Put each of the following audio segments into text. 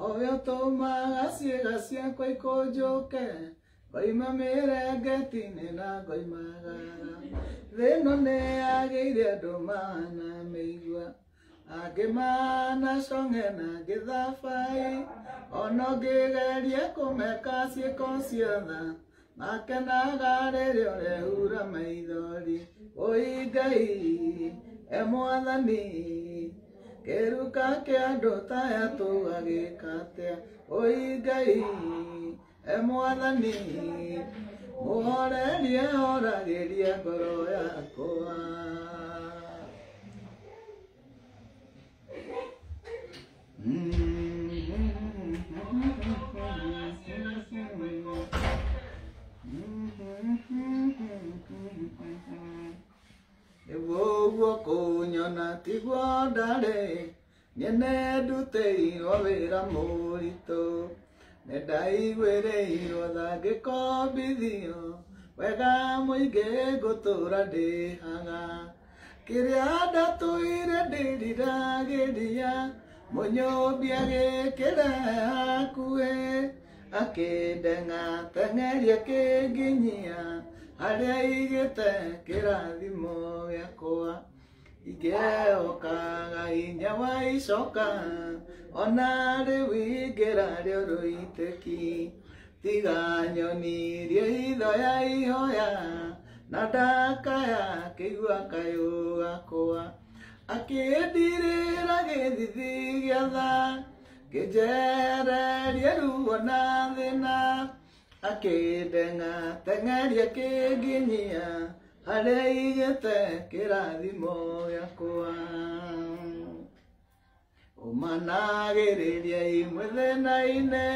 Owe ũtũmaga ciĩga ciakwa ikũnjũke, ngoima mĩrengeti-inĩ na ngoimagara. Thĩ ĩno nĩ yagĩire andũ mahana mĩigua, angĩ mahana cong'e na angĩ thabai. Ona ũngĩgeria kũmeka ciĩko ciothe, makenaga rĩrĩa ũrehura maithori. Ũi Ngai, e Mwathani, kĩruka kĩa andũ ta aya tũgagĩka atĩa? Ũi Ngai, e Mwathani, mũhorerie horagĩria ngoro yakwa. Nĩguo ũguo kũnyona tiguo ndarĩ, nyene ndutĩirwo wĩra mũritũ. Nĩndaiguĩrĩirwo tha ngĩkombithio, wega mũingĩ ngũtũra ndĩhaga. Kĩrĩa ndatũire ndĩriragĩria, mũnyũmbi agĩkĩrehe hakuhĩ, akĩndengateng'eria kĩnginyia harĩa aigĩte kĩrathimo gĩakwa. Ingĩhokaga hinya wa icoka, ona rĩu ingĩrarĩo rũitĩki. Tiga nyonirie hitho ya ihoya, na ndakaya kĩigua kayũ gakwa. Akĩndirĩra gĩthithi gĩa tha, kĩnjehererie ruo na thĩna. Akĩndengateng'eria kĩnginyia harĩa aigĩte kĩrathimo gĩakwa. Ũmanagĩrĩria imwe thĩna-inĩ,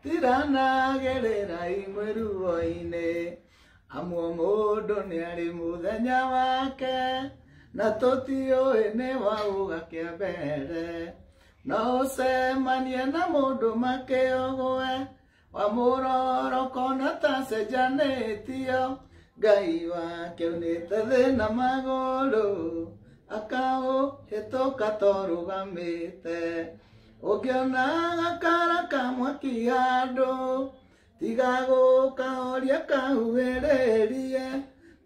tiranagĩrĩra imwe ruo-inĩ. Amu o mũndũ nĩarĩ mũthenya wake, na tũtiũĩ nĩ waũ gakĩambere. No ũcemanie na mũndũ makĩogwe, wamũroroko na tacenjanĩtio. Ngai wake aunĩte thĩna magũrũ, akaũhĩtũka torũgamĩte. Ũngĩona gakara ka mwaki handũ, tiga gũkahoria kahuhĩrĩrie,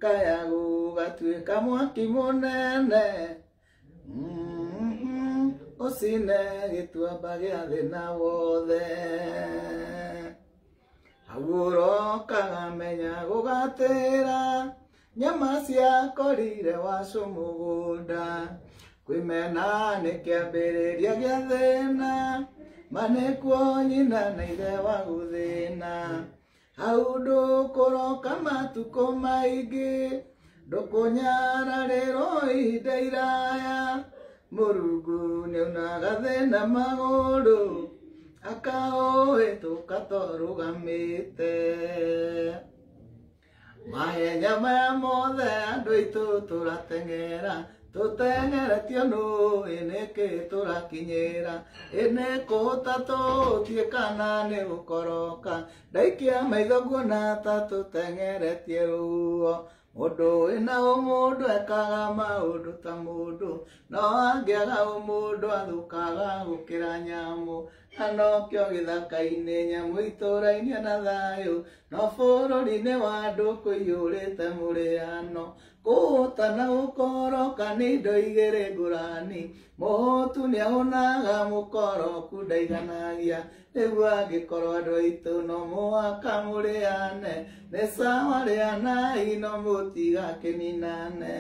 kaya gũgatuĩka mwaki mũnene. Ũcine gĩtuamba gĩa thĩna wothe. Hau ũrokaga menya gũgatĩra, nyama ciakorire wacũ mũgũnda. Kwĩmena nĩ kĩambĩrĩria gĩa thĩna, ma nĩkuo nyina na ithe wa gũthĩna. Hau ndũkũroka matukũ maingĩ, ndũkũnyararĩrwo ihinda iraya. Mũrungu nĩaunaga thĩna magũrũ, akaũhĩtũka torũgamĩte. Mahenya maya mothe andũ aitũ tũrateng'era, tũteng'eretio nũĩ nĩkĩ tũrakinyĩra. Ĩ nĩ kũhũta tũhũtie kana nĩ gũkoroka, ndaikia maitho nguona ta tũteng'eretie rũhuho. Mũndũ wĩna ũmũndũ ekaga maũndũ ta mũndũ, no angĩaga ũmũndũ athũkaga gũkĩra nyamũ. Na nokĩo gĩthaka-inĩ nyamũ itũrainie na thayũ, no bũrũri-inĩ wa andũ kũiyũrĩte mũrĩano. Kũhũta na gũkoroka nĩ indo igĩrĩ ngũrani, mũhũtu nĩahũnaga mũkoroku ndaiganagia. Rĩu angĩkorwo andũ aitũ no mũhaka mũrĩane, nĩ sawa rĩanai no mũtigakĩninane.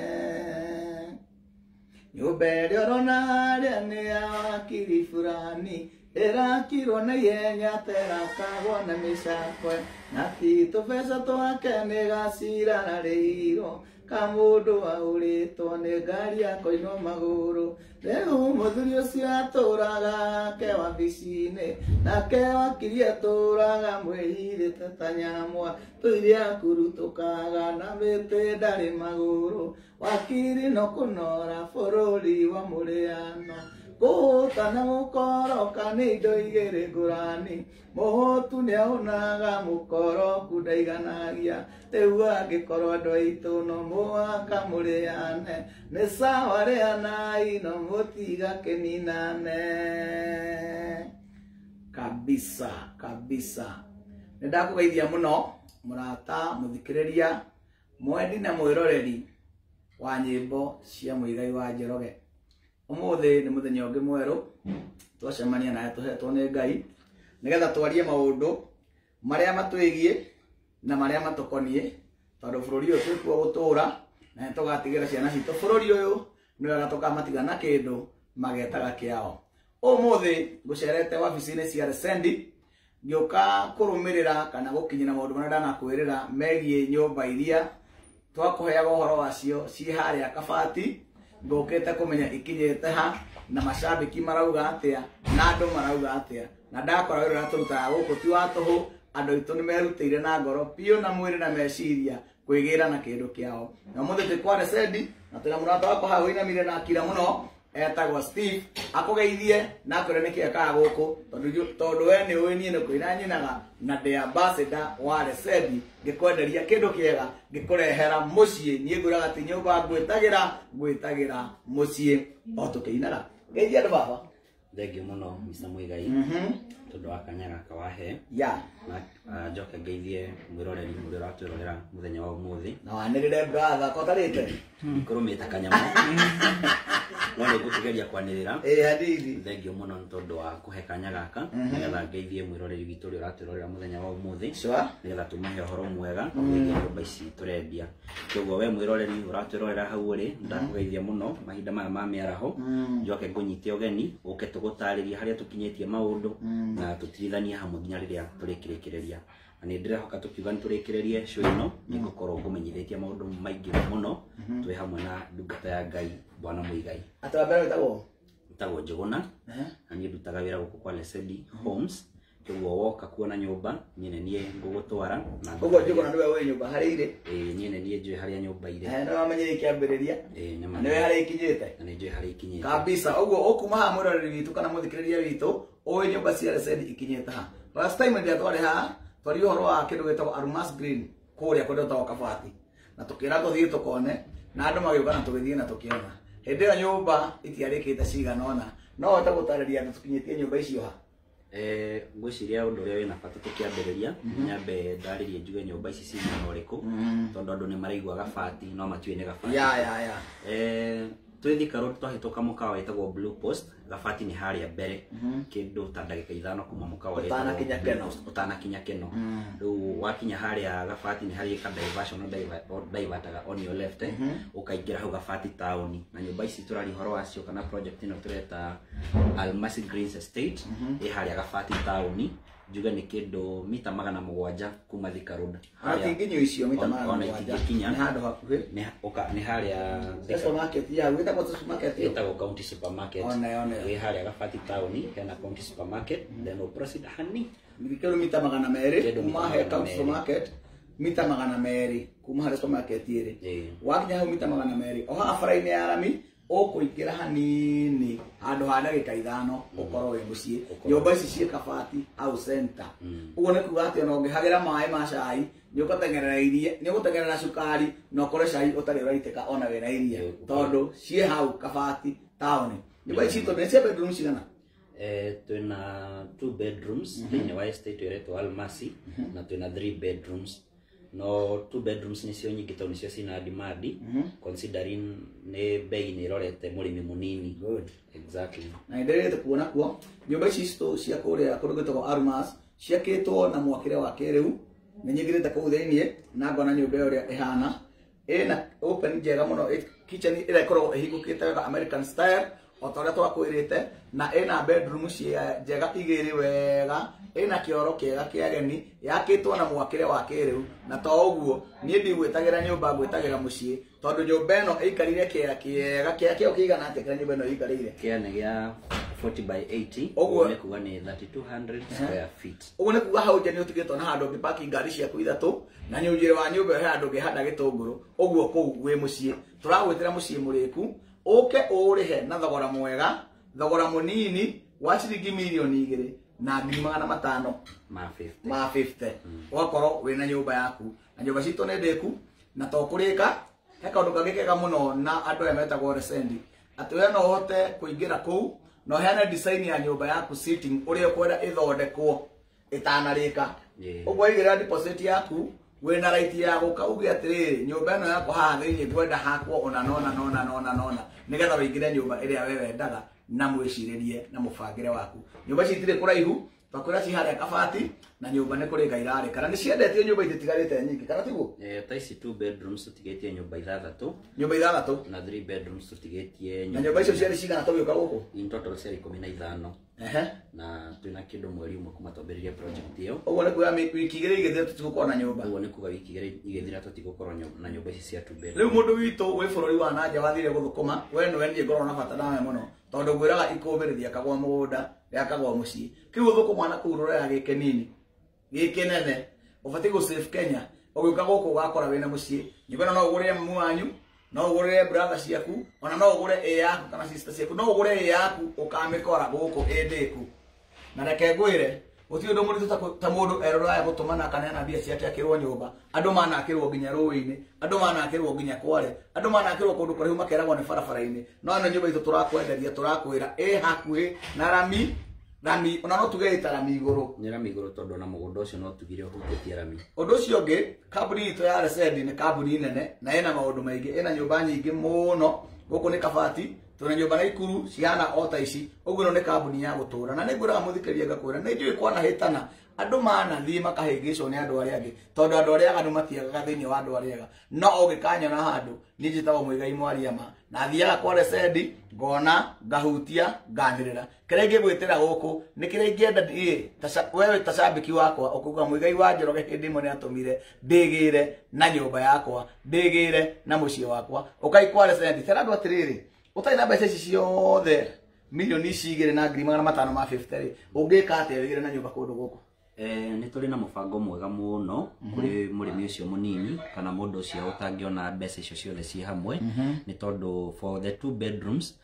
Nyũmba ĩrĩa ũrona harĩa nĩ ya wakiri fulani, ĩrakirwo na ihenya terakagwo na mĩcakwe, na ti tũbeca twake nĩ gacirararĩirwo, ka mũndũ ahũrĩtwo nĩ ngari akoinwo magũrũ. Rĩu mũthuri ũcio atũraga ake wabici-inĩ, nake wakiri atũraga mwĩhithĩte ta nyamwa, tũiria kurutũkaga na mĩtĩ ndarĩ magũrũ. Wakiri no kũnora bũrũri wa mũrĩano. Kũhũta na gũkoroka nĩ indo igĩrĩ ngũrani, mũhũtu nĩahũnaga mũkoroku ndaiganagia. Rĩu angĩkorwo andũ aitũ no mũhaka mũrĩane, nĩ sawa rĩanai no mũtigakĩninane. Kabisa kabisa. Nĩ ndakũgeithia mũno mũrata mũthikĩrĩria mwendi na mwĩroreri wa nyĩmbo cia Muigai wa Njoroge. Ũmũthĩ nĩ mũthenya ũngĩ mwerũ twacemania nawe tũhetwo nĩ Ngai nĩgetha twarie maũndũ marĩa matwĩgiĩ na marĩa matũkoniĩ, tondũ bũrũri ũyũ twĩkuo gũtũra na nĩtũgatigĩra ciana citũ bũrũri ũyũ nĩ wega tũkamatiga na kĩndũ magetaga kĩao. Ũmũthĩ ngũcerete wabici-inĩ cia Lesendi ngĩũka kũrũmĩrĩra kana gũkinyĩra maũndũ marĩa ndanakwĩrĩra megiĩ nyũmba iria twakũheaga ũhoro wacio ciĩ harĩa Kabati. Ngũkĩte kũmenya ikinyĩte ha na macambĩki marauga atĩa na andũ marauga atĩa, na ndakora wĩra ũrĩa tũrutaga gũkũ ti wa tũhũ. Andũ aitũ nĩ merutĩire na ngoro biũ na mwĩrĩ na meciria kwĩgĩra na kĩndũ kĩao. Na ũmũthĩ twĩ kwa Lesendi na twĩna mũrata wakwa hau ũinamire na akira mũno etagwo Steve, akũgeithie na akwĩre nĩkĩ ekaga gũkũ, tondũ we nĩ ũĩ niĩ nĩ kũina nyinaga na ndĩ ambassador wa Lesendi, ngĩkwenderia kĩndũ kĩega ngĩkũrehera mũciĩ. Niĩ ngwĩraga ti nyũmba ngwĩtagĩra mũciĩ o tũkĩinaga. Geithia andũ baba. Thengiũ mũno Mr. Muigai tondũ wa kanya gaka wahe ya na njoke ngeithie mwĩroreri ũrĩa ũratwĩrorera mũthenya wa ũmũthĩ. Na wanĩrĩre brother ko ũtarĩte ikũrũmĩte kanyamũ no nĩ ngũkĩgeria kwanĩrĩra. Ĩ hanini. Thengiũ mũno nĩ tondũ wa kũhe kanya gaka nĩgetha ngeithie mwĩroreri witũ ũrĩa ũratwĩrorera mũthenya wa ũmũthĩ, sure, nĩgetha tũmahe ũhoro mwega wĩgiĩ nyũmba ici tũrendia. Koguo we mwĩroreri ũratwĩrorera hau ũrĩ, ndakũgeithia mũno mahinda maya ma mĩaraho. Njoke ngũnyite ũgeni ũke tũgũtarĩrie harĩa tũkinyĩtie maũndũ na tũtirithanie hamwe nginya rĩrĩa tũrĩkĩrĩkĩrĩria. Na nĩ ndĩrehoka tũkiuga nĩ tũrĩkĩrĩrie show ĩno nĩ ngũkorwo ngũmenyithĩtie maũndũ maingĩ mũno twĩ hamwe na ndungata ya Ngai Bwana Muigai. Atĩ wa mbere wĩtagwo? Wĩtagwo Njũgũna na niĩ ndutaga wĩra gũkũ kwa Lesendi Homes. Koguo woka kuona nyũmba niĩ nĩ niĩ ngũgũtwara. Ũguo Njũgũna nĩwe wĩ nyũmba harĩa irĩ? Ĩĩ, niĩ nĩ niĩ njũĩ harĩa nyũmba irĩ. Nĩwe wamenyire ikĩambĩrĩria? Ĩĩ, nĩwe harĩa ikinyĩte? Na nĩ njũĩ harĩa ikinyĩte. Kabisa. Ũguo ũkuma haha mwĩroreri witũ kana mũthikĩrĩria witũ ũĩ nyũmba cia Lesendi ikinyĩte ha. Last time rĩrĩa twarĩ haha twaria ũhoro wa kĩndũ gĩtagwo Almas Green kũrĩa kũndũ gwĩtagwo Kabati, na tũkĩra tũthiĩ tũkone na andũ magĩũka na tũgĩthiĩ na tũkĩona. Hĩndĩ ĩyo nyũmba itiarĩkĩte cigana ũna. No ũhote gũtarĩria andũ tũkinyĩtie nyũmba icio ha? Ngwĩciria ũndũ ũrĩa wĩna bata tũkĩambĩrĩria nyambe ndarĩrie njuge nyũmba ici ci mwena ũrĩkũ, tondũ andũ nĩ maraigua Gabati no matiũĩ nĩ Gabati. Ya. Twĩ Thika Road twahĩtũka mũkawa wĩtagwo Blue Post, Gabati nĩ harĩa mbere kĩndũ ta ndagĩka 5 kuma mũkawa ũtanakinya Keno. Ũtanakinya Keno. Rĩu wakinya harĩa Gabati nĩ harĩ ka diversion divertaga on your left, ũkaingĩra hau Gabati town. Na nyũmba ici tũraria ũhoro wacio kana project ĩno tũreta Almasi Greens Estate ĩ harĩa Gabati town. Njuge nĩ kĩndũ mita 700 kuma Thika Road. Ona ti nginyu icio mita 700. Nĩ handũ hakuhĩ. Nĩ harĩa supermarket ya wĩtagwo supermarket ĩtagwo County Supermarket. One. Wĩ harĩa Gabati town hena County Supermarket, then we proceed hani. Kĩndũ mita 200 kuma he County Supermarket, mita 200 kuma harĩa supermarket ĩrĩ. Wakinya hau mita 200 o haha bara-inĩ ya rami ũkũingĩra hanini handũ ha ndagĩka 5 ũkorwo wĩ mũciĩ. Nyũmba ici ciĩ Kabati au center. Ũguo nĩ kuga atĩ ona ũngĩhagĩra maĩ ma cai nĩ ũgũteng'erera iria, nĩ ũgũteng'erera cukari na ũkore cai ũtarĩ ũraitĩka ona wĩna iria, tondũ ciĩ hau Kabati town. Nyũmba ici citũ nĩ cia bedroom cigana? Twĩna 2 bedrooms thĩinĩ wa estate ĩretwo Almasi na twĩna 3 bedrooms. No 2 bedrooms nĩcio nyingĩ tondũ nĩcio cina demand, considering nĩ bei nĩ ĩrorete mũrĩmi mũnini. Good. Exactly. Na nĩndĩrĩte kuona kuo nyũmba ici citũ cia kũrĩa kũndũ gwĩtagwo Almas ciakĩtwo na mwakĩre wa kĩrĩu. Nĩ nyingĩrĩte kũu thĩiniĩ na ngona nyũmba ĩyo ũrĩa ĩhana, ĩna open njega mũno, kitchen ĩrĩa ĩkoragwo ĩhingũkĩte wega American style o ta ũrĩa twakwĩrĩte, na ĩna bedroom cia njega igĩrĩ wega, ĩna kĩoro kĩega kĩa ageni, yakĩtwo na mwakĩre wa kĩrĩu. Na to ũguo niĩ ndigwĩtagĩra nyũmba, ngwĩtagĩra mũciĩ, tondũ nyũmba ĩno ĩikarire kĩea kĩega. Kĩea kĩo kĩigana atĩa kĩrĩa nyũmba ĩno ĩikarĩire? Kĩea nĩ gĩa 40 by 80, ũguo nĩ kuga nĩ 3200 square feet. Ũguo nĩ kuga hau nja nĩ ũtigĩtwo na handũ ũngĩpaki ngari ciaku 3, na nyũnjĩre wa nyũmba he handũ ũngĩhanda gĩtũngũrũ. Ũguo kũu wĩ mũciĩ. Tũragwĩtĩra mũciĩ mũrĩku, ũke ũrĩhe na thogora mwega, thogora mũnini wa ciringi mirioni 2 na 500,000 ma 50. Ma 50. Ũgakorwo wĩna nyũmba yaku. Na nyũmba citũ nĩ ndĩku na to kũrĩka. He kaũndũ kangĩ kega mũno na andũ aya metagwo Lesendi, atĩ we no ũhote kũingĩra kũu Na ũheane design ya nyũmba yaku sitting ũrĩa ũkwenda ĩthondekwo ĩtanarĩka. Ũguo waigĩrĩra deposit yaku wĩna right ya gũka uge atĩrĩrĩ nyũmba ĩno yakwa haha thĩinĩ ngwenda hakwo ona nona nona nona nona nĩgetha wĩingĩre nyũmba ĩrĩa we wendaga na mwĩcirĩrie na mũbangĩre waku. Nyũmba ici itirĩ kũraihu, twakwĩra ci harĩa Kabati na nyũmba nĩ kũrĩka irarĩ kana nĩ ciendetio nyũmba ititigarĩte nyingĩ kana tiguo? Ta ici 2 bedrooms tũtigĩtie nyũmba ithathatũ. Nyũmba ithathatũ na 3 bedrooms tũtigĩtie na nyũmba icio ciarĩ cigana tũgĩũka gũkũ? In total ciarĩ 15. Na twĩna kĩndũ mweri ũmwe kuma twambĩrĩria project ĩyo. Ũguo nĩ kuga wiki igĩrĩ igĩthira tũtigũkorwo na nyũmba. Ũguo nĩ kuga wiki igĩrĩ igĩthira tũtigũkorwo na nyũmba ici cia 2 bedrooms. Rĩu mũndũ witũ wĩ bũrũri wa nanja wathire gũthũkũma, we nĩwe niĩ ngoragwo na bata nawe mũno tondũ ngwĩraga ikũmbĩ rĩthiakagwo mũgũnda rĩakagwo mũciĩ. Kĩu gũthũkũma na kũu rũraya gĩkĩ nini gĩkĩ nene ũbatiĩ gũ save Kenya ũgĩũka gũkũ ũgakora wĩna mũciĩ. Nyũmba ĩno no ũgũrĩre mamu wanyu, no ũgũrĩre brother ciaku, ona no ũgũre ĩ yaku kana sister ciaku, no ũgũre ĩ yaku ũkamĩkora gũkũ ĩ ndĩku. Na reke ngwĩre gũtirĩ ũndũ mũritũ ta mũndũ erũraya gũtũmana akaneana mbia ciake akĩrwo nyũmba. Andũ manakĩrwo nginya rũĩ-inĩ, andũ manakĩrwo nginya Kware, andũ manakĩrwo kũndũ kũraihu makeragwo nĩ barabara-inĩ. No ĩno nyũmba itũ tũrakwenderia tũrakwĩra ĩ hakuhĩ na rami, rami ona no tuge ĩta rami igũrũ. Nĩ rami igũrũ tondũ ona mũgũnda ũcio no tugire ũhutĩtie rami. Ũndũ ũcio ũngĩ, kambuni itũ ya Resendi nĩ kambuni nene na ĩna maũndũ maingĩ, ĩna nyũmba nyingĩ mũno. Gũkũ nĩ Kabati, twĩna nyũmba na Ikuru cihana o ta ici. Ũguo ĩno nĩ kambuni ya gũtũra. Na nĩngwĩraga mũthikĩrĩria ngakwĩra nĩ njũĩ kwanahĩtana andũ manathiĩ makahĩngĩcwo nĩ andũ arĩa angĩ tondũ andũ arĩa aganu matiagaga thĩinĩ wa andũ arĩa ega. No ũngĩkanyona handũ niĩ njĩtagwo Muigai Mwariama na thiaga kwa Resendi ngona ngahutia nganĩrĩra. Kĩrĩa ingĩgwĩtĩra gũkũ nĩ kĩrĩa ingĩenda niĩ wewe ta cambĩki wakwa ũkuga Muigai wa Njoroge hĩndĩ ĩmwe nĩatũmire ndĩgĩre na nyũmba yakwa, ndĩgĩre na mũciĩ wakwa. Ũkai kwa Resendi tera andũ atĩrĩrĩ ũtarĩ na mbeca ici ciothe milioni ici igĩrĩ na ngiri magana matano ma 50 rĩ, ũngĩka atĩa wĩgĩre na nyũmba kũndũ gũkũ? Nĩ tũrĩ na mũbango mwega mũno kũrĩ mũrĩmi ũcio mũnini kana mũndũ ũcio ũtangĩona mbeca icio ciothe ciĩ hamwe, nĩ tondũ for the 2 bedrooms,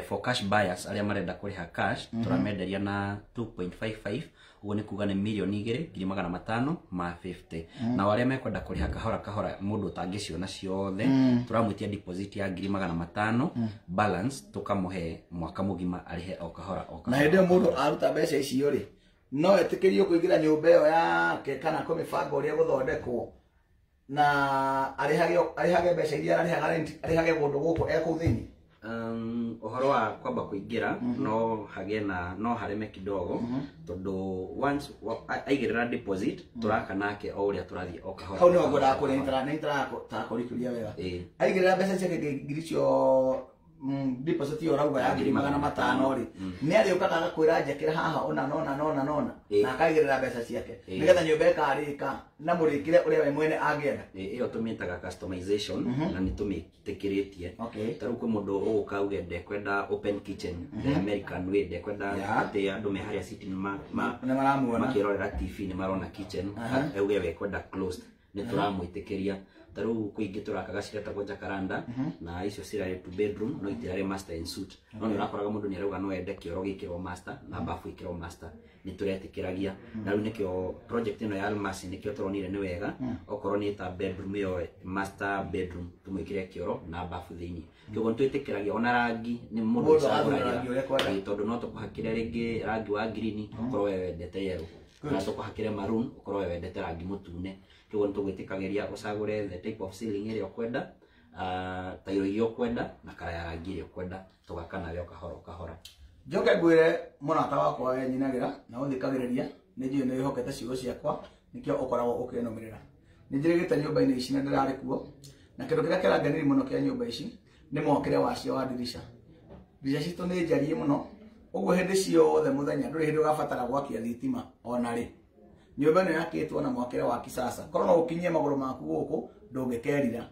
for cash buyers arĩa marenda kũrĩha cash tũramenderia na 2.55, ũguo nĩ kuga nĩ milioni igĩrĩ ngiri magana matano ma 50. Nao arĩa mekwenda kũrĩha kahora kahora mũndũ ũtangĩciona ciothe tũramwĩtia deposit ya ngiri magana matano, balance tũkamũhe mwaka mũgima arĩhe o kahora o kahora. Na hĩndĩ ĩyo mũndũ aruta mbeca icio rĩ, no etĩkĩrio kũingĩra nyũmba ĩyo yake kana kũmĩbanga ũrĩa gũthondekwo na arĩhage mbeca iria arĩhaga rent, arĩhage kũndũ gũkũ ekũu thĩinĩ. Ũhoro wa kwamba kũingĩra no hagĩe na no hareme kidogo tondũ once aigĩrĩra deposit tũraka nake o ũrĩa tũrathiĩ o kahora. Hau nĩho ngwendaga kũrĩa nĩitarakorikĩria wega. Aigĩrĩra mbeca ciake ngiri icio deposit ĩyo ũrauga ya ngiri magana matano rĩ, nĩ arĩũkaga agakwĩra njakĩra haha ona nona nona nona na akaigĩrĩra mbeca ciake nĩgetha nyũmba ĩkarĩka na mũrĩkĩre ũrĩa we mwene angĩenda. Ĩyo tũmĩtaga customization na nĩ tũmĩtĩkĩrĩtie. Ta rĩu kwĩ mũndũ ũgũka auge ndekwenda open kitchen, the American way, ndekwenda atĩ andũ me harĩa sitting nĩmaramuona makĩrorera TV nĩmarona kitchen, auge we kwenda closed, nĩ tũramwĩtĩkĩria. Ta rĩu kwĩ ingĩ tũrakaga ciretagwo Jacaranda na icio cirarĩ 2 bedroom no itirarĩ master and suite. No nĩ ũrakoraga mũndũ nĩ arauga no ende kĩoro gĩkĩrwo master na bafu ĩkĩrwo master, nĩ tũretĩkĩragia. Na rĩu nĩkĩo project ĩno ya Almasi nĩkĩo tũronire nĩ wega okorwo nĩ ta bedroom ĩyo master bedroom tũmwĩkĩre kĩoro na bafu thĩinĩ. Kĩoguo nĩ twĩtĩkĩragia ona rangi nĩ mũndũ ũcagũragia, tondũ no tũkũhakĩre rĩngĩ rangi wa green ũkorwo we wendete yellow, kana tũkũhakĩre maroon ũkorwo we wendete rangi mũtune. Kĩoguo nĩ tũgwĩtĩkagĩria ũcagũre the type of ceiling ĩrĩa ũkwenda, tairo iria ũkwenda na kara ya rangi ĩrĩa ũkwenda, tũgaka nawe o kahora o kahora. Njoke ngwĩre mũrata wakwa we nyinagĩra na ũthikagĩrĩria, nĩ njũĩ nĩ wĩhokete ciugo ciakwa nĩkĩo ũkoragwo ũkĩnũmĩrĩra. Nĩ njĩrĩgĩte nyũmba-inĩ ici na ndĩrarĩ kuo, na kĩndũ kĩrĩa kĩrangenirie mũno kĩa nyũmba ici nĩ mwakĩre wacio wa ndirica. Ndirica citũ nĩ njariĩ mũno, ũguo hĩndĩ ciothe mũthenya ndũrĩ hĩndĩ ũgabatara gwakia thitima ona rĩ. Nyũmba ĩno yakĩtwo na mwakĩre wa kisasa, korwo no ũkinyie magũrũ maku gũkũ ndũngĩkerira.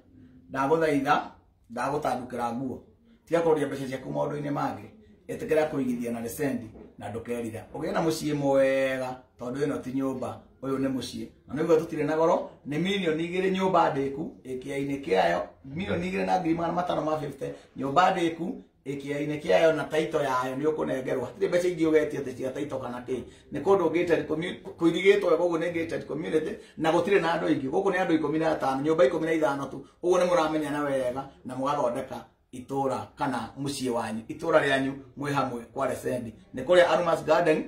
Ndagũthaitha, ndagũtandũkĩra nguo, tiga kũroria mbeca ciaku maũndũ-inĩ mangĩ, ĩtĩkĩra kũigithia na Resendi na ndũkerira. Ũgĩe na mũciĩ mwega tondũ ĩno ti nyũmba, ũyũ nĩ mũciĩ. Na nĩguo tũtirĩ na goro, nĩ milioni igĩrĩ nyũmba ndĩku ĩkĩainĩ kĩayo, milioni igĩrĩ na ngiri magana matano ma 50 nyũmba ndĩku ĩkĩainĩ kĩayo na taito yayo nĩ ũkũnengerwo. Hatirĩ mbeca ingĩ ũgetie atĩ cia taito kana kĩ. Nĩ kũndũ gated community, kũirigĩtwo wega ũguo nĩ gated community na gũtirĩ na andũ aingĩ. Gũkũ nĩ andũ 15, nyũmba 15 tu. Ũguo nĩ mũramenyana wega na mũgathondeka itũra kana mũciĩ wanyu, itũra rĩanyu mwĩ hamwe kwa Lesendi. Nĩ kũrĩa Arumas Garden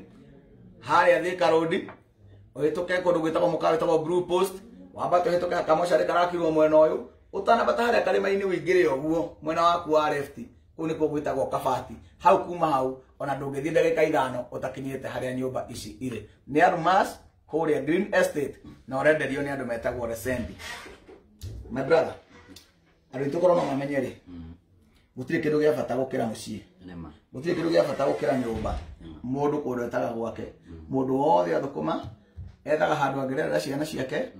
harĩa Thika Road, ũhĩtũke kũndũ gwĩtagwo mũkawa wĩtagwo Blue Post, wambate ũhĩtũke kamocarĩ karakirwo mwena ũyũ, ũtanambata harĩa karĩma-inĩ ũingĩre ũguo mwena waku wa left, kũu nĩkuo gwĩtagwo Kabati. Hau kuma hau ona ndũngĩthiĩ ndagĩka 5 ũtakinyĩte harĩa nyũmba ici irĩ. Nĩ Arumas kũrĩa Green Estate, na ũrenderio nĩ andũ metagwo Lesendi. My brother, andũ aitũ korwo no mamenye rĩ, gũtirĩ kĩndũ gĩa bata gũkĩra mũciĩ, gũtirĩ kĩndũ gĩa bata gũkĩra nyũmba. Mũndũ kũndũ etaga gwake, mũndũ wothe athũkũma ethaga handũ angĩrerera ciana ciake,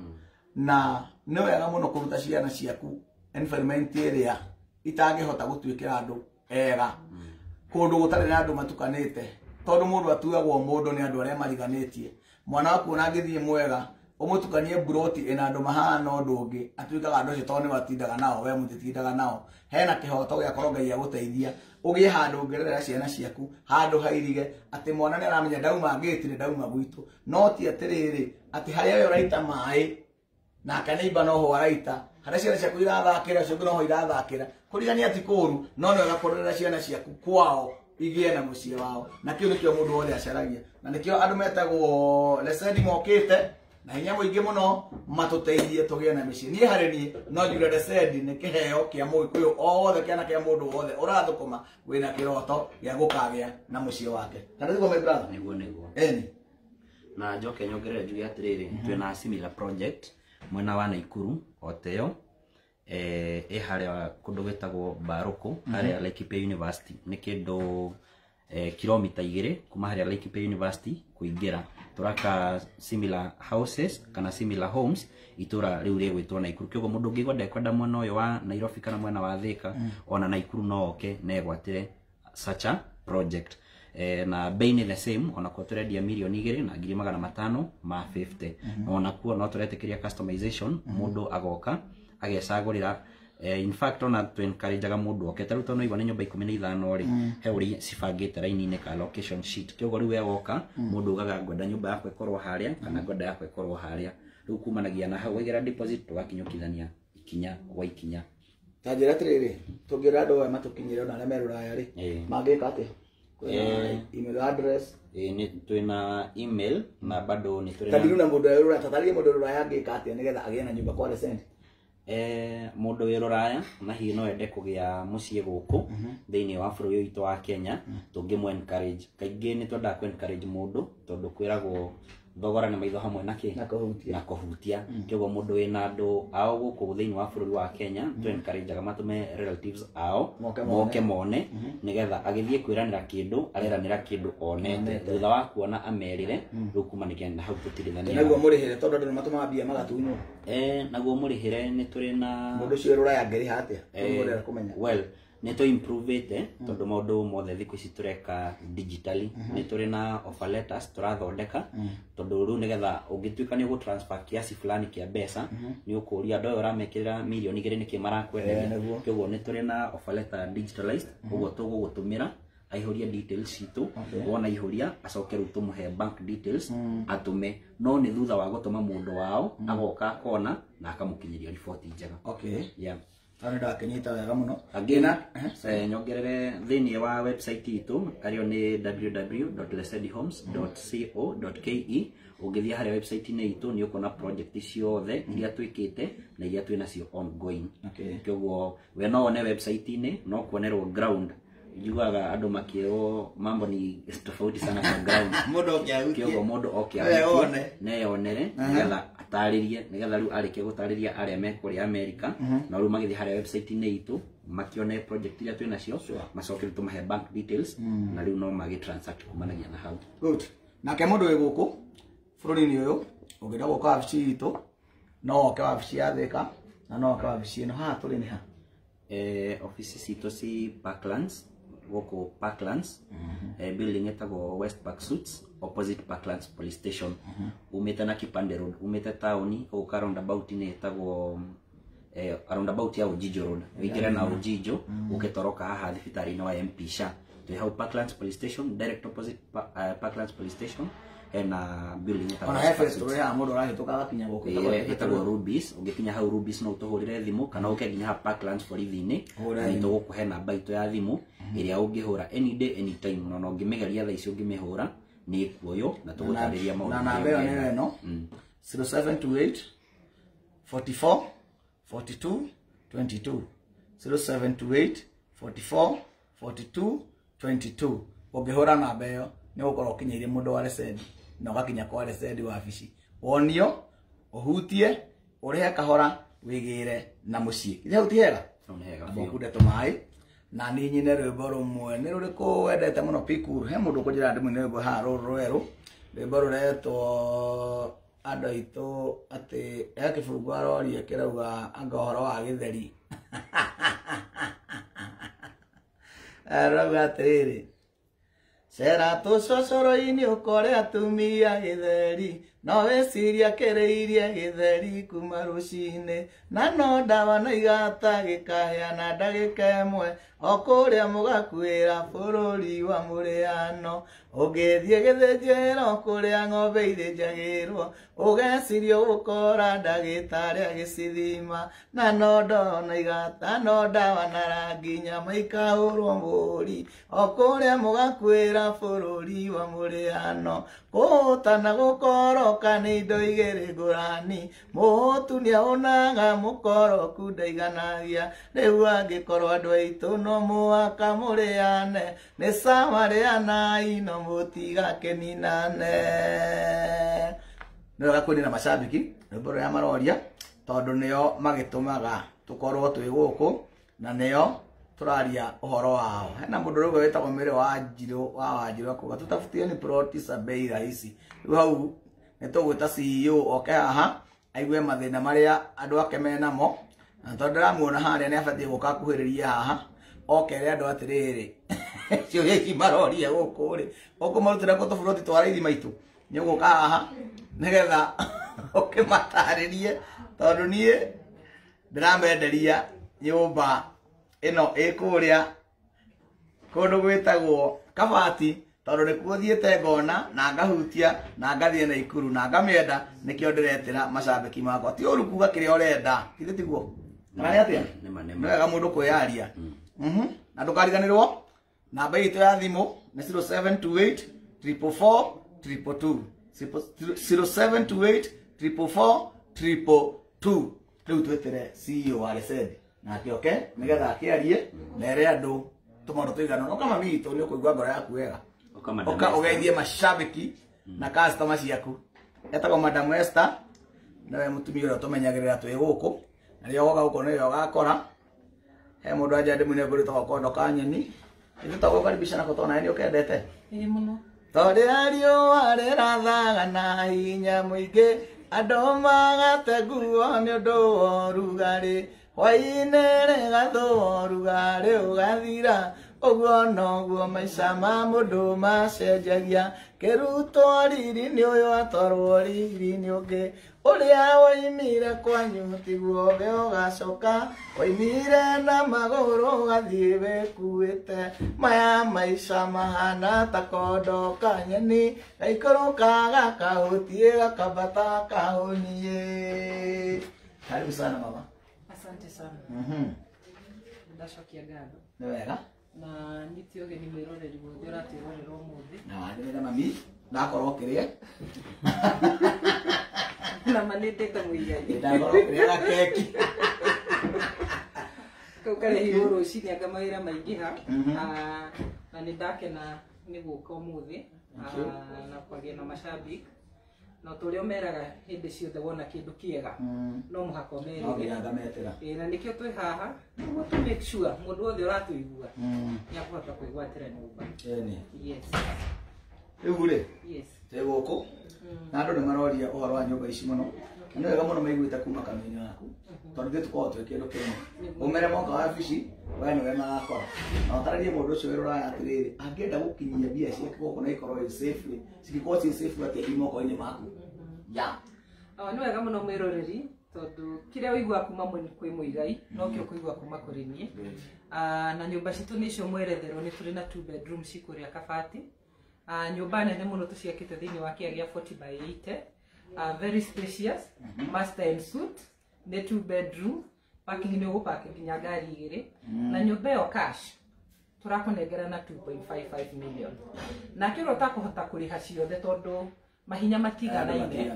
na nĩ wega mũno kũruta ciana ciaku environment ĩrĩa itangĩhota gũtuĩkĩra andũ ega, kũndũ gũtarĩ na andũ matukanĩte, tondũ mũndũ atuagwo mũndũ nĩ andũ arĩa mariganĩtie. Mwana waku ona angĩthiĩ mwega ũmũtukanie buroti ĩna andũ mahana ũndũ ũngĩ, atuĩkaga andũ acio tondũ nĩ watindaga nao, we mũtitindaga nao. Hena kĩhoto gĩa korwo Ngai agũteithia ũgĩe handũ ũngĩrerera ciana ciaku, handũ hairige atĩ mwana nĩ aramenya ndauma ngĩti nĩ ndauma gwitũ, no ti atĩrĩrĩ atĩ harĩa we ũraita maĩ nake neighbor noho araita, harĩa ciana ciaku irathakĩra ũcio ũngĩ noho irathakĩra. Kũrigania ti kũũru, no nĩ wega kũrerera ciana ciaku kwao igĩe na mũciĩ wao, na kĩu nĩkĩo mũndũ wothe acaragia, na nĩkĩo andũ metagwo Lesendi mokĩte na hinya mũingĩ mũno matũteithie tũgĩe na mĩciĩ. Niĩ harĩ niĩ no njuge Lesendi nĩ kĩheo kĩa mũgĩkũyũ o wothe, kĩana kĩa mũndũ wothe ũrathũkũma wĩna kĩroto gĩa gũkagĩa na mũciĩ wake. Kana tiguo my brother? Nĩguo nĩguo. Ĩni. Na njoke nyongerere njuge atĩrĩrĩ, twĩna similar project mwena wa Naikuru o teyo, ĩ harĩa kũndũ gwĩtagwo Mbarũkũ, harĩa Laikipia University, nĩ kĩndũ kilomita 2 kuma harĩa Laikipia University kũingĩra. Tũraka similar houses kana similar homes itũra rĩu rĩgwĩtwo Naikuru. Kĩoguo mũndũ ũngĩigua ndekwenda mwena ũyũ wa Nairobi kana mwena wa Thika, ona Naikuru no oke na egwatĩre such a project. Na bei nĩ the same, onakuo tũrendia 2,550,000. Onakuo no tũretĩkĩria customization, mũndũ agoka agecagũrĩra. In fact ona tũ encourageaga mũndũ oke, ta rĩu tondũ igua nĩ nyũmba 15 rĩ, he ũrĩa cibangĩte raini-inĩ ka location sheet. Kĩoguo rĩu we woka mũndũ ugaga ngwenda nyũmba yakwa ĩkorwo harĩa kana ngwenda yakwa ĩkorwo harĩa, rĩu kumanagia na hau waigĩra deposit tũgakinyũkithania ikinya gwa ikinya. Ta njĩra atĩrĩrĩ, tũngĩra andũ aya matũkinyĩre ona arĩa me Rũraya rĩ, mangĩka atĩa? Email address? Nĩ twĩna email na bado nĩ tũrĩ na na mũndũ wĩ Rũraya, tatarĩrie mũndũ wĩ Rũraya angĩka atĩa nĩgetha agĩe na nyũmba kwa Lesendi? Mũndũ wĩ Rũraya na hihi no ende kũgĩa mũciĩ gũkũ thĩinĩ wa bũrũri witũ wa Kenya, tũngĩmũ encourage. Kaingĩ nĩ twendaga kũ encourage mũndũ tondũ kwĩragwo thogora nĩ maitho hamwe na kĩ? Na kũhutia. Na kũhutia. Kĩoguo mũndũ wĩna andũ ao gũkũ thĩinĩ wa bũrũri wa Kenya, tũ encourageaga matũme relatives ao moke mone, nĩgetha agĩthiĩ kwĩranĩra kĩndũ areranĩra kĩndũ onete, thutha wa kuona amerire rĩu kumanagia na hau tũtirithania. Naguo mũrĩhĩre, tondũ andũ nĩ matũmaga mbia magatunywo. Naguo mũrĩhĩre nĩ tũrĩ na mũndũ ũcio wĩ Rũraya angĩrĩha atĩa? Ũrenda kũmenya. Well, nĩ tũ improvete tondũ maũndũ mothe thikũ ici tũreka digitally. Nĩ tũrĩ na offer letters tũrathondeka, tondũ rĩu nĩgetha ũngĩtuĩka nĩ ũgũ transfer kiasi fulani kĩa mbeca, nĩ ũkũria andũ aya ũramekĩrĩra 2 million nĩkĩ marakwenderia. Kĩoguo nĩ tũrĩ na offer letter digitalized, ũguo tũgũgũtũmĩra aihũrie details citũ, wona aihũria acoke rĩu tũmũhe bank details atũme, no nĩ thutha wa gũtũma mũndũ wao agoka akona na akamũkinyĩria riboti njega. Okay. Yeah. Hau nĩ ndakĩnyita wega mũno. Again, nyongerere thĩinĩ wa website itũ arĩo nĩ www.lesendihomes.co.ke. Ũngĩthiĩ harĩa website-inĩ itũ nĩ ũkuona project ciothe iria twĩkĩte na iria twĩ nacio ongoing. Kĩoguo we no wone website-inĩ, no kuonerwo ground. Njugaga andũ makĩrwo mambo ni tofauti sana kwa ground. Mũndũ oke ahutie. Kĩoguo mũndũ oke Eyone. ahutie neyonere, nĩgetha atarĩrie, nĩgetha rĩu arĩkie gũtarĩria arĩa me kũrĩa America, na rĩu magĩthiĩ harĩa website-inĩ itũ makione project iria twĩ nacio, macoke rĩu tũmahe bank details na rĩu no magĩ transact kumanagia na hau. Good. Nake mũndũ wĩ gũkũ bũrũri-inĩ ũyũ ũngĩenda gũka wabici itũ, no oke wabici ya Thika na no oke wabici ĩno. Haha tũrĩ nĩ ha? Ofici citũ ci Parklands, gũkũ Parklands, building ĩtagwo West Park Suites, opposite Parklands Police Station. Umĩte na Kipande Road, umĩte taũni gũka roundabout-inĩ ĩtagwo roundabout ya Ujijo Road, ũingĩre na Ujijo ũgĩtoroka haha thibitarĩ-inĩ wa MP Shah. Twĩ hau Parklands Police Station, direct opposite Parklands Police Station, Hena building ĩtagwo Ona he Spark festival ya mũndũ ũrahĩtũka agakinya gũkũ. Ĩtagwo Rubies. Ũngĩkinya hau Rubies no ũtũhũrĩre thimũ kana ũke nginya haha Parklands borithi-inĩ. Hũra Na thimũ. nĩtũgũkũhe namba itũ ya thimũ ĩrĩa ũngĩhũra any day anytime, na ũngĩmĩgeria thaa ici ũngĩmĩhũra nĩ ĩkuoywo na tũgũtarĩria maũndũ Na marĩa namba ĩyo ũngĩenda. nĩyo ĩno 0728 44 42 22, 0728 44 42 22. Ũngĩhũra namba ĩyo nĩ ũgũkorwo ũkinyĩire mũndũ wa Lesendi na ũgakinya kwa Lesendi wabici, wonio, ũhutie, ũrĩhe kahora, wĩgĩre na mũciĩ. Ithe hau ti hega? Hau nĩ hega biũ. Ũkunde tũmaĩ na niĩ nyine rwĩmbo rũmwe. Nĩ rũrĩkũ wendete mũno Pikuru? He mũndũ ũkũnjĩra ndĩmũine rwĩmbo haha rũrũ rwerũ, rwĩmbo rũretwo andũ aitũ, atĩ he kĩbungo aroria kĩrauga anga ũhoro wa gĩtheri. Arauga atĩrĩrĩ, cera tũcocoro-inĩ ũkore atumia gĩtheri, no wĩciria kĩrĩirie gĩtheri kuma rũcinĩ, na no ndawa na igata gĩkahĩa na ndagĩka ĩmwe, o kũrĩa mũgakuĩra bũrũri wa mũrĩano. Ũngĩthiĩ gĩthĩnjĩro kũrĩa ng'ombe ithĩnjagĩrwo, ũgeciria ũgũkora ndagĩtarĩ agĩcithima, na no ndoo na igata, no ndawa na rangi, nyama ikahũrwo mũri, o kũrĩa mũgakuĩra bũrũri wa mũrĩano. Kũhũta na gũkoroka nĩ indo igĩrĩ ngũrani, mũhũtu nĩaũnaga, mũkoroku ndaiganagia. Rĩu angĩkorwo andũ aitũ no mũhaka mũrĩane, nĩ sawa rĩanai no mũtigakeninane. Nĩ wega kwĩnĩra macambĩki rwĩmbo rũrĩa maroria, tondũ nĩo magĩtũmaga tũkorwo twĩ gũkũ na nĩo tũraria ũhoro wao. Hena mũndũ rĩu wĩtagwo Mĩrĩ wa Njirũ wa Wanjirũ akuga tũtafutie ni ploti za bei rahisi. Rĩu hau nĩ tũgwĩta CEO oke haha aigue mathĩna marĩa andũ ake menamo, na tondũ ndĩramuona harĩa nĩ abatiĩ gũka akuhĩrĩrie haha okere andũ atĩrĩrĩ, ciũria ici maroria gũkũ rĩ, ũkũmarutĩra kũ tũburoti twa raithi maitũ? Nĩ ũgũka haha nĩgetha ũkĩmatarĩrie, tondũ niĩ ndĩramenderia nyũmba ĩno ĩ kũrĩa kũndũ gwĩtagwo Kabati, tondũ nĩkuo thiĩte ngona na ngahutia na ngathiĩ Naikuru na ngamĩenda, nĩkĩo ndĩretĩra macambĩki makwa. Ti ũru kuga kĩrĩa ũrenda, githĩ tiguo? Kana nĩ atĩa? Nĩma, Nĩ nĩma. wega mũndũ kwĩyaria. Na ndũkariganĩrwo namba itũ ya thimũ nĩ 0728 444 222, 0728 444 222. Rĩu twĩtĩre CEO wa Lesendi nake oke nĩgetha akĩarie na ere andũ tũmaũndũ tũigana. Ũka mami witũ, nĩ ũkũigua ngoro yaku wega. Ũka Madam Ũka Esther. ũgeithie macambĩki na customer ciaku. Etagwo Madam Esther, nĩwe mũtumia ũrĩa ũtũmenyagĩrĩra twĩ gũkũ, na rĩrĩa ũgoka gũkũ nĩwe ũgakora. He mũndũ anja ndĩmũine ngũrĩ ĩtagwo kondo ka nyeni. Ithuĩ twagũkaribisha nako tondũ nawe nĩ ũkendete. Ĩĩ mũno. Tondũ riũa rĩrathaga na hinya mũingĩ, andũ magate nguo nĩ ũndũ wa ũrugarĩ, hwaĩ-inĩ rĩgathũa ũrugarĩ ũgathira, ũguo noguo maica ma mũndũ macenjagia. Kĩrutwo riri nĩ ũyũ atwarwo riri nĩ ũngĩ, ũrĩa woimire kwanyu tiguo we ũgacoka, woimire na magũrũ ũgathiĩ wĩkuĩte. Maya maica mahana ta kondo ka nyeni, gaikũrũka gakahutie gakambata kahũniĩ. Karibu sana mama. Asante sana. Ndacokia ngatho. Nĩ wega. Na nyite ũgeni mwĩroreri wothe ũratwĩrorera ũmũthĩ. Na wandĩmĩre mami, ndakorwo ũkĩrĩa. Na ma nĩ ndĩte mũigai. Ndakorwo ũkĩrĩa gakeki. Kau karehirwo rũcinĩ anga mawĩra maingĩha. Na nĩ ndakena nĩ gũka ũmũthĩ. Na kwaria na macambĩki. Na ta ũrĩa ũmeraga hĩndĩ ciothe wona kĩndũ kĩega no mũhaka No ũmerĩre. nginya ngametĩra. Ĩĩ, na nĩkĩo twĩ haha nĩguo tũ make sure mũndũ wothe ũratũigua nĩ akũhota kwĩgwatĩra nyũmba. Ĩni. Yes. Rĩu rĩ, Yes. twĩ gũkũ na andũ nĩ maroria ũhoro wa nyũmba ici mũno, na nĩ wega mũno maiguĩte kuma kanua-inĩ waku, tondũ ithuĩ tũkoragwo twĩ kĩndũ kĩmwe. Ũmere moka wabici, we nĩwe magakora, na ũtarĩrie mũndũ ũcio wĩ rũraya atĩrĩrĩ, angĩenda gũkinyia mbia ciake gũkũ na ikorwo ĩ safe, cingĩkorwo ciĩ safe atĩa i moko-inĩ maku? Ya. Nĩ wega mũno mwĩroreri, tondũ kĩrĩa ũiguaga kuma kwĩ mũigai nokĩo ũkũigua kuma kũrĩ niĩ. Na nyũmba citũ nĩcio mweretherwo, nĩ tũrĩ na 2 bedroom ci kũrĩa Kabati. Nyũmba nene mũno tũciakĩte thĩinĩ wa kĩea gĩa 40 by 80, very spacious, master and suite, nĩ 2 bedroom, parking nĩ ũgũpaki nginya ngari igĩrĩ, na nyũmba ĩyo cash tũrakũnengera na 2.55 million. Nake ũrĩa ũtakũhota kũrĩha ciothe tondũ mahinya matiganaine,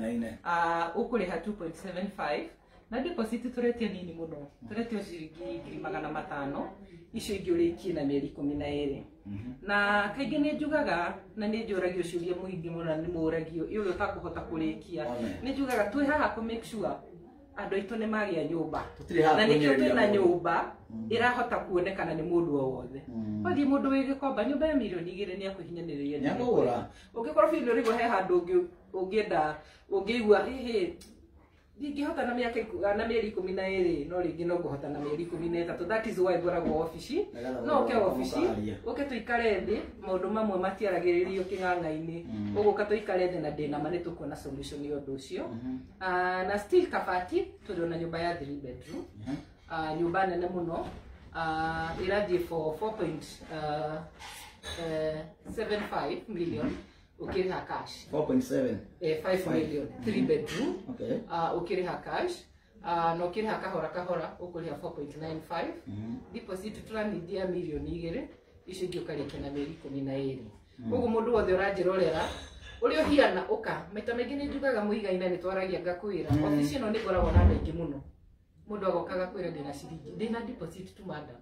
ũkũrĩha 2.75 na deposit tũretia nini mũno, tũretio ciringi 500,000, icio ingĩ ũrĩkie na mĩeri 12. Na kaingĩ nĩ njugaga na nĩ njũragio ciũria mũingĩ mũno na nĩ mũragio ũrĩa ũtakũhota kũrĩkia, nĩ njugaga twĩ haha kũ make sure andũ aitũ nĩ magĩa nyũmba, na nĩkĩo twĩna nyũmba ĩrahota kuonekana nĩ mũndũ o wothe. Wathiĩ mũndũ wĩ Gĩkomba nyũmba ya mirioni 2 nĩ akũhinyanĩrĩria nĩakũgũra. Ũngĩkorwo biũ nĩ ũrĩgwo he handũ ũngĩenda ũngĩigua hĩhĩ ndingĩhota na mĩaka na mĩeri 12, no rĩngĩ no ngũhota na mĩeri 13. That is why ngoragwo obici, no ũke obici ũke tũikare thĩ, maũndũ mamwe matiaragĩrĩrio kĩng'ang'a-inĩ, ũgũka tũikare thĩ na ndĩna ma nĩ tũkuona solution ya ũndũ ũcio. Na still Kabati tũrĩ ona nyũmba ya 3 bedroom, nyũmba nene mũno, ĩrathiĩ for 4.75 million ukiriha cash. 4.7 5 million 3 bedroom. Okay. Ukiriha cash, na ukiriha kahora kahora ukuriha 4.95. Deposit turanidia milioni 2, icio ingĩ ũkarĩkia na mĩeri 12. Koguo mũndũ wothe ũranjĩrorera ũrĩa ũhiana ũka, maita maingĩ nĩ njugaga mũigaina nĩ twaragia ngakwĩra obici ĩno nĩ ngoragwo na andũ aingĩ mũno. Mũndũ agoka agakwĩra ndĩna ciringi, ndĩna deposit tu madam,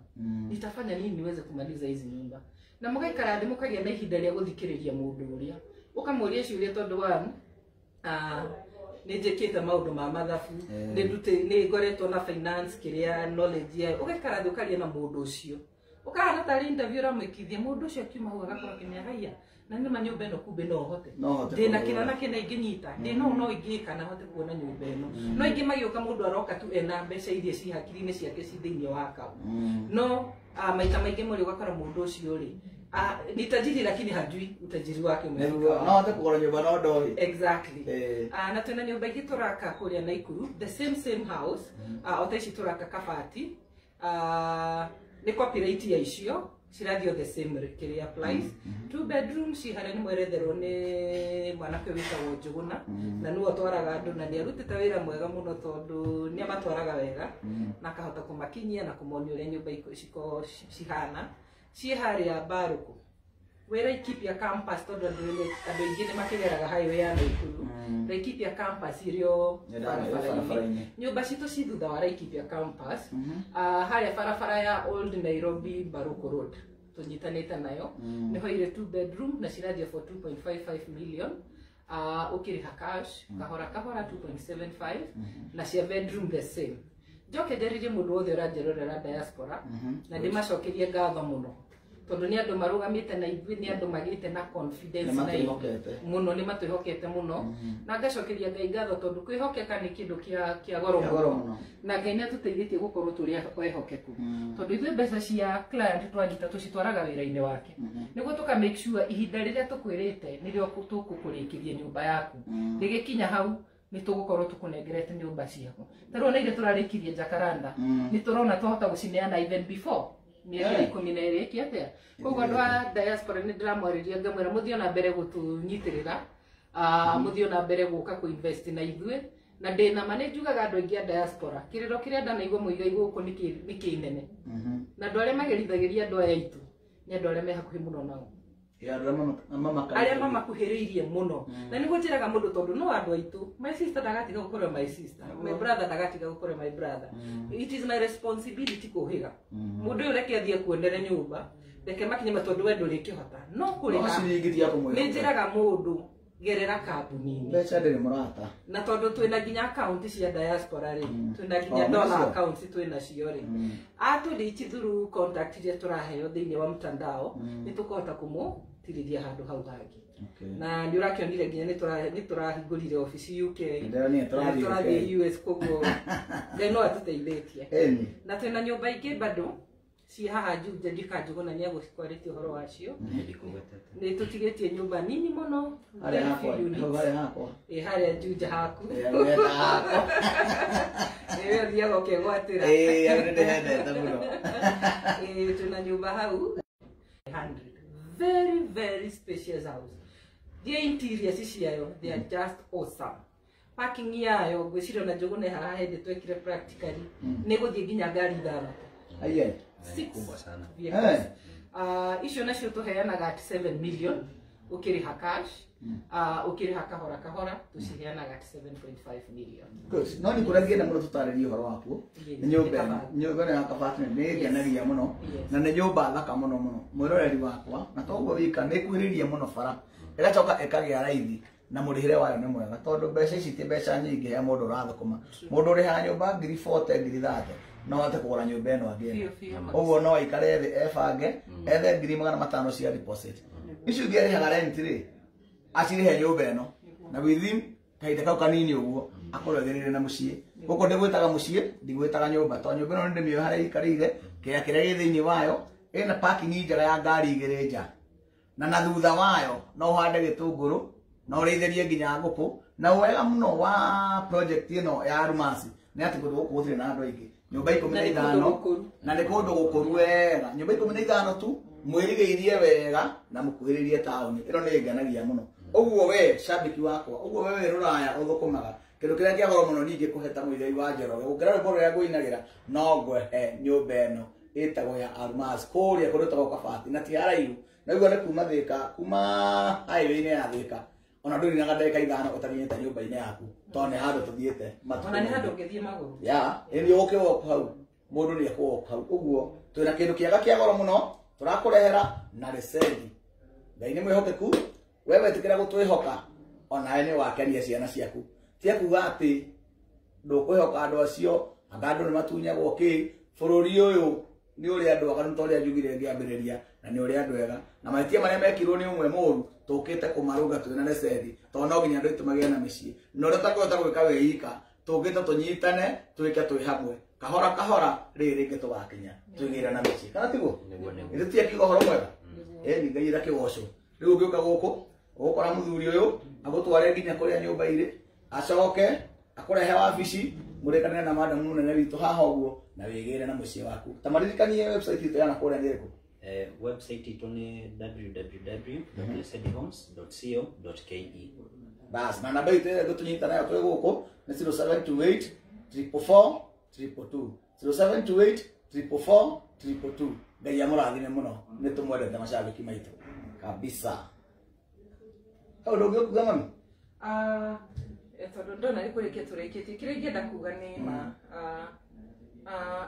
nitafanya nini niweze kumaliza hizi nyumba? Na mũgaikara thĩ mũkagĩa na ihinda rĩa gũthikĩrĩria mũndũ ũrĩa, ũkamũria ciũria tondũ wa nĩ njĩkĩte maũndũ ma mathabu, nĩ ngoretwo na finance kĩrĩa knowledge yayo, ũgaikara thĩ ũkaria na mũndũ ũcio, ũkahana tarĩ interview ũramwĩkithia, mũndũ ũcio akiuma hau agakorwo akĩmenya haiya, na nĩ ma nyũmba ĩno kumbe no hote, ndĩna kĩna na kĩna ingĩnyita, ndĩna ũũ no ingĩka na hote kuona nyũmba ĩno. No ingĩ magĩũka mũndũ aroka tu ena mbeca iria ci hakiri-inĩ ciake ci thĩinĩ wa account. No maita maingĩ mũrĩ ũgakora mũndũ ũcio rĩ ni tajiri lakini hajui utajiri wake umefika. No hote kũgũra nyũmba no ndoĩ. Exactly. Na twĩna nyũmba ingĩ tũraka kũrĩa Naikuru, the same house, o ta ici tũraka Kabati, nĩ copyright ya icio cirathiĩ the same kĩrĩa price. 2 bedroom ci harĩa nĩ mweretherwo nĩ mwanake wĩtagwo Njũgũna, na nĩwe ũtwaraga andũ na nĩ arutĩte wĩra mwega mũno tondũ nĩ amatwaraga wega na akahota kũmakinyia na kũmonia ũrĩa nyũmba cihana. Ciĩ harĩa Mbarũkũ wĩ Laikipia campus, tondũ andũ aingĩ nĩ makĩgeraga highway ya Naikuru. Laikipia campus ĩrĩ barabara-inĩ, nyũmba citũ ci thutha wa Laikipia campus, harĩa barabara ya Old Nairobi Mbarũkũ Road tũnyitanĩte nayo, nĩho irĩ 2 bedroom na cirathiĩ for 2.55 million. Ũkĩrĩha cash kahora kahora 2.75, na cia bedroom the same. Njoke njarĩrie mũndũ wothe ũranjĩrorera diaspora, na ndĩmacokerie ngatho mũno tondũ nĩ andũ marũgamĩte na ithuĩ, nĩ andũ magĩte na confidence na mũno, nĩ matwĩhokete mũno, na ngacokeria Ngai ngatho tondũ kwĩhokeka nĩ kĩndũ kĩa goro mũno, na Ngai nĩ atũteithĩtie gũkorwo tũrĩ ehokeku, tondũ ithuĩ mbeca cia client twanyita tũcitwaraga wĩra-inĩ wake, nĩguo tũka make sure ihinda rĩrĩa tũkwĩrĩte nĩrĩo tũkũkũrĩkĩria nyũmba yaku, rĩgĩkinya hau nĩ tũgũkorwo tũkũnengerete nyũmba ciaku. Ta rĩu ona iria tũrarĩkirie Jacaranda, nĩ tũrona twahota gũcineana even before mĩeri 12 ĩki atĩa. Koguo andũ a diaspora nĩ ndĩramwarĩria ngamwĩra mũthiĩ ona mbere gũtũnyitĩrĩra, mũthiĩ ona mbere gũka kũ-invest na ithuĩ, na ndĩna ma nĩ njugaga andũ aingĩ a diaspora kĩrĩro kĩrĩa ndanaigua mũigai gũkũ nĩ kĩnene, na andũ arĩa magerithagĩria andũ aya aitũ nĩ andũ arĩa me hakuhĩ mũno nao, arĩa mamakuhĩrĩirie mũno, na nĩguo njĩraga mũndũ tondũ no andũ aitũ, my sister ndagatiga gũkorwo my sister, my brother ndagatiga gũkorwo my brother, it is my responsibility kũhĩga mũndũ ũyũ, reke athiĩ akuonere nyũmba, reke makinye tondũ we ndũrĩkĩhota, no kũrĩha nĩ njĩraga mũndũ gerera kambuni-inĩ, mbeca ndĩrĩ mũrata, na tondũ twĩna nginya account cia diaspora rĩ, twĩna nginya dollar account twĩna cio rĩ, atũrichi through contact iria tũraheo thĩinĩ wa mtandao, nĩ tũkũhota kũmũtirithia handũ hau hangĩ. Na nĩ ũrakĩonire nginya nĩ tũrahingũrire obici UK, tũrathiĩ US, koguo Ngai no atũteithĩtie. Na twĩna nyũmba ingĩ bado ci haha Juja, ndika Njũgũna nĩ agũkwarĩtie ũhoro wacio, nĩ tũtigĩtie nyũmba nini mũno harĩa Juja haku, ĩwe ũthiaga ũkegwatĩra, twĩna nyũmba hau 100, very very spacious house. Thiĩ interiors ciayo, they are just awesome. Parking yayo ngwĩciria ona Njũgũna haha hĩndĩ twekire practically nĩ gũthiĩ nginya ngari ithathatũ. Aiye. Six Kubwa sana. vehicles. Icio nacio tũheanaga at 7 million ũkĩrĩha cash, ũkĩrĩha kahora kahora tũciheanaga at 7.5 million. Good. No nĩ kũrĩa ngĩenda mũno tũtarĩrie ũhoro wakuo. Yes. Nĩ nyũmba Nĩ ĩno. Kabati. Nyũmba ĩno ya Kabati nĩ ĩngenagia mũno. Yes. Na nĩ nyũmba thaka mũno mũno. Mwĩroreri wakwa na toguo wika nĩ ĩkuhĩrĩirie mũno bara. Ĩgacoka ĩkagĩa raithi na mũrĩhĩre wayo nĩ mwega tondũ mbeca ici ti mbeca nyingĩ he mũndũ ũrathũkũma. Mũndũ ũrĩhaga nyũmba ngiri 40 ngiri 30 no ahote kũgũra nyũmba ĩno angĩenda. Biũ, biũ. Ũguo no aikare thĩ ebange ethe ngiri 500 cia deposit. Icio ingĩ arĩhaga rent rĩ acirĩhe nyũmba ĩno na within kahinda kau kanini ũguo akorwo agĩrĩire na mũciĩ. Gũkũ ndĩgwĩtaga mũciĩ, ndigwĩtaga nyũmba tondũ nyũmba ĩno nĩndĩmĩoĩ harĩa ĩikarĩire, kĩea kĩrĩa gĩ thĩinĩ wayo ĩna parking njega ya ngari igĩrĩ nja, na thutha wayo no ũhande gĩtũngũrũ na ũrĩithĩrie nginya ngũkũ. Na wega mũno wa project ĩno ya Almasi nĩ atĩ kũndũ gũkũ gũtirĩ na andũ aingĩ, nyũmba ikũmi na Na nĩ kũndũ ithano gũkũru. na nĩ kũndũ gũkũru wega, nyũmba 15 tu mwĩrigĩirie wega na mũkuhĩrĩrie taũni ĩno nĩ ĩngenagia mũno. Ũguo we shabiki wakwa, ũguo we wĩ rũraya ũthũkũmaga kĩndũ kĩrĩa kĩa goro mũno ningĩ kũhe ta Mũigai wa Njoroge gũkĩra rwĩmbo rũrĩa ngũinagĩra no ngwehe nyũmba ĩno ĩtagwo ya Almasi kũrĩa kũndũ gwĩtagwo Kabati na ti haraihu, na ũguo nĩ kuma Thĩka, kuma highway-inĩ ya Thĩka ona ndũrinaga ndagĩka 5 ũtakinyĩte nyũmba-inĩ yaku tondũ nĩ handũ tũthiĩte matukũ Ona nĩ maingĩ. handũ ũngĩthiĩ magũrũ. Ya, ĩni ũgũkĩwalk hau, mũndũ nĩ ekũwalk hau. Ũguo twĩna kĩndũ kĩega kĩa goro mũno tũrakũrehera na recendi. Ngai nĩ mwĩhokeku, we wetĩkĩra gũtwĩhoka onawe nĩ wakenia ciana ciaku. Tia kuga atĩ ndũkwĩhoka andũ acio, anga andũ nĩ matunyagwo kĩ, bũrũri ũyũ nĩ ũrĩa andũ aganu ta ũrĩa njugire ngĩambĩrĩria, na nĩ ũrĩa andũ ega, na mahĩtia marĩa mekirwo nĩ ũmwe mũru tũkĩte kũmarũnga twĩna recendi tondũ no nginya andũ aitũ magĩe na mĩciĩ, na ũrĩa ũtangĩhota gwĩka wĩ ika tũngĩte tũnyitane twĩke twĩ hamwe kahora kahora rĩrĩ rĩngĩ tũgakinya twĩgĩre na mĩciĩ, kana tiguo? Nĩguo, nĩguo. Ithuĩ tiakiuga ũhoro mwega. Ĩni Ngai ĩra kĩgoco. Rĩu ũngĩũka gũkũ ũgũkora mũthuri ũyũ agũtware nginya kũrĩa nyũmba irĩ, acoke akũrehe wabici mũrĩkanĩre na madam mũnene witũ haha ũguo na wĩgĩre na mũciĩ waku. Ta maririkanie website itũ ya na kũrĩa nĩ ĩrĩkũ? Website itũ nĩ www.lesedihomes.co.ke. Bas, na namba itũ ĩrĩa ngũtũnyita nayo twĩ gũkũ nĩ 0728 444 222, 0728 444 222. Ngai amũrathime mũno, nĩ tũmwendete macabiki maitũ kabisa. Hau ndũngĩ ũkuga mami? Tondũ ndona nĩ kũrĩkia tũrĩkĩtie, kĩrĩa ingĩenda kuga nĩ ma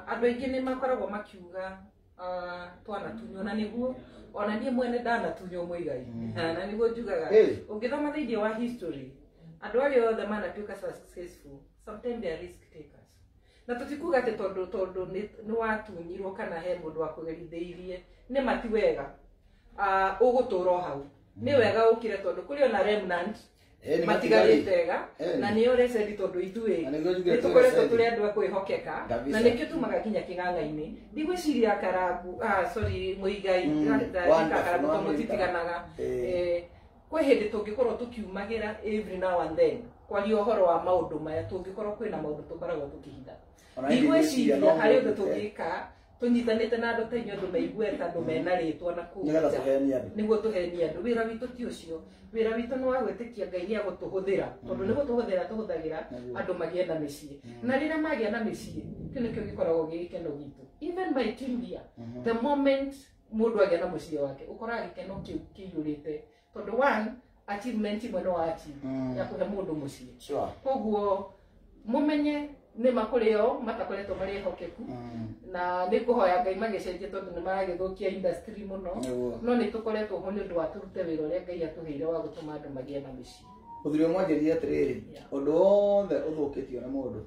andũ aingĩ nĩ makoragwo makiuga twanatunywo, na nĩguo ona niĩ mwene ndanatunywo Mũigai. Na nĩguo njugaga ũngĩthoma thĩinĩ wa history andũ arĩa othe manatuĩka successful sometimes they are risk takers, na tũtikuga atĩ tondũ nĩ watunyirwo kana he mũndũ wakũgerithĩirie nĩ mati wega ũgũtũra o hau. Nĩ wega ũkire tondũ kũrĩ ona remnant Nĩ matigarĩte ega, Ĩni. na nĩo recendi tondũ ithuĩ Na nĩguo njugire nĩ tũkoretwo twĩ tũrĩ andũ a kwĩhokeka, Kabisa. na nĩkĩo tumaga nginya kĩng'ang'a-inĩ. Ndigwĩciria Karangu, sorry Mũigai, Wonderful, Karangu tondũ wonderful. mũtitiganaga. Kwĩ hĩndĩ tũngĩkorwo tũkiumagĩra every now and then kwaria ũhoro wa maũndũ maya, tũngĩkorwo kwĩna maũndũ tũkoragwo tũkĩhitha. Ona niĩ ndigwĩciria Ndigwĩciria no harĩ ũndũ mũndũ tũngĩka tũnyitanĩte na andũ ta inyuĩ, andũ maigue ta andũ mena rĩtwa na kũu nĩgetha nja. tũhenie andũ. Nĩguo tũhenie andũ. Wĩra witũ ti ũcio, wĩra witũ nĩ wa gwĩtĩkia Ngai nĩ agũtũhũthĩra, tondũ nĩ gũtũhũthĩra tũhũthagĩra Nĩguo. andũ magĩe na mĩciĩ, na rĩrĩa magĩa na mĩciĩ kĩu nĩkĩo gĩkoragwo gĩ gĩkeno gitũ. Even my team here, the moment mũndũ agĩa na mũciĩ wake ũkoraga gĩkeno kĩu kĩiyũrĩte, tondũ one achievement imwe no achieve ya kũhe mũndũ mũciĩ. Koguo mũmenye nĩ makũrĩ o matakoretwo marĩ ehokeku, na nĩ ngũhoya Ngai magĩcenjie tondũ nĩ maragĩthũkia industry mũno. Nĩguo. No nĩ tũkoretwo ho nĩ ũndũ wa tũrute wĩra ũrĩa Ngai atũheire wa gũtũma andũ magĩe na mĩciĩ. Mũthuri ũmwe anjĩrire atĩrĩrĩ, ũndũ wothe ũthũkĩtio nĩ mũndũ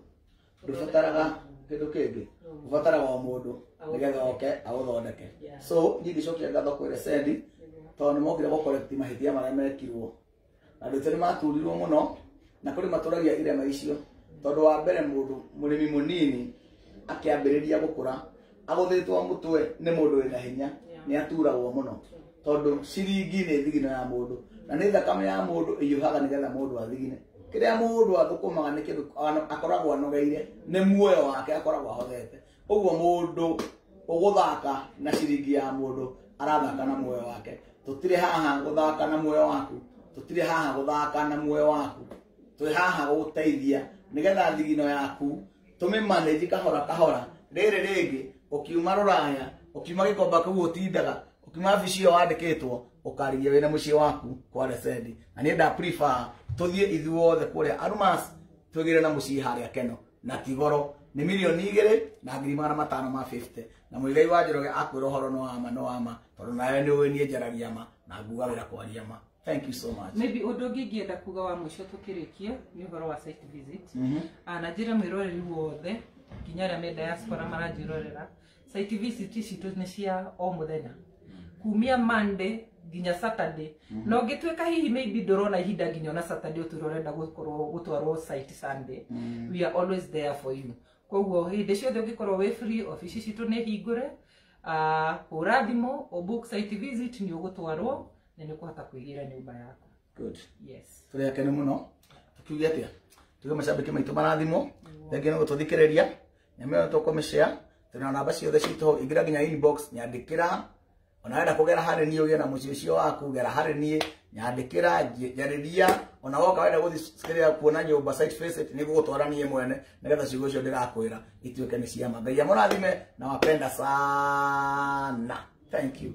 ndũbataraga kĩndũ kĩngĩ, ũbataraga o mũndũ nĩgetha oke aũthondeke. So niĩ ngĩcokia ngatho kwĩ Recendi tondũ nĩ mokire gũ-correct mahĩtia marĩa mekirwo, na andũ aitũ nĩ maturirwo mũno, na kũrĩ matũragia irema icio tondũ wa mbere mũndũ mũrĩmi mũnini akĩambĩrĩria gũkũra agũthĩtwo mũtwe nĩ mũndũ wĩna hinya nĩ aturagwo mũno, tondũ ciringi nĩ thigino ya mũndũ na nĩ thakame ya mũndũ ĩhiũhaga nĩgetha mũndũ athigine. Kĩrĩa mũndũ athũkũmaga nĩ kĩndũ akoragwo anogeire, nĩ muoyo wake akoragwo ahothete. Ũguo mũndũ ũgũthaka na ciringi ya mũndũ arathaka na muoyo wake. Tũtirĩ haha gũthaka na muoyo waku, Tũtirĩ haha gũthaka na muoyo waku, twĩ haha gũgũteithia nĩgetha thigino yaku tũmĩmanage kahora kahora. Rĩrĩ rĩngĩ ũkiuma rũraya, ũkiuma gĩkomba kĩu ũtindaga, ũkiuma wabici ĩyo wandĩkĩtwo, ũkarĩria wĩna mũciĩ waku kwa Lesendi. Na niĩ nda prefer tũthiĩ ithuothe kũrĩa Arumas, twĩgĩre na mũciĩ harĩa Keno na ti goro. Nĩ 2,550,000. Na Muigai wa Njoroge akwĩra ũhoro no wama, no wama, tondũ nawe nĩ ũĩ niĩ njaragia ma na nguga wĩra kwaria ma. Thank you so much. Maybe ũndũ ũngĩ ingĩenda kuga wa mũico tũkĩrĩkia nĩ ũhoro wa site visit. Na njĩre mwĩroreri wothe nginya arĩa me diaspora maranjĩrorera, site visit citũ nĩ cia o mũthenya kumia Monday nginya Saturday. Na ũngĩtuĩka hihi maybe ndũrona ihinda nginya ona Saturday ũtũire ũrenda gũkorwo gũtwarwo site Sunday, we are always there for you. Koguo hĩndĩ ciothe ũngĩkorwo wĩ free, obici citũ nĩ hingũre, hũra thimũ ũbook site visit, nĩ ũgũtwarwo na nĩ ũkũhota kwĩgĩra nyũmba yaku. Good. Yes. Tũrĩ akenu mũno. Tukiuge atĩa? Tuge macambĩki maitũ marathimwo. Thengiũ nĩ gũtũthikĩrĩria. Nyamũ ĩyo tũkũmĩshare. Twĩna namba ciothe citũ hau, ingĩra nginya inbox, nyandĩkĩra. Ona wenda kũgera harĩ niĩ ũgĩe na mũciĩ ũcio waku, gera harĩ niĩ, nyandĩkĩra, njarĩria. Ona woka wenda gũthiĩ kĩrĩa kuona nyũmba site visit, nĩ ngũgũtwara niĩ mwene nĩgetha ciugo icio ndĩrakwĩra ituĩke nĩ ciama. Ngai amũrathime na wapenda sana. Thank you.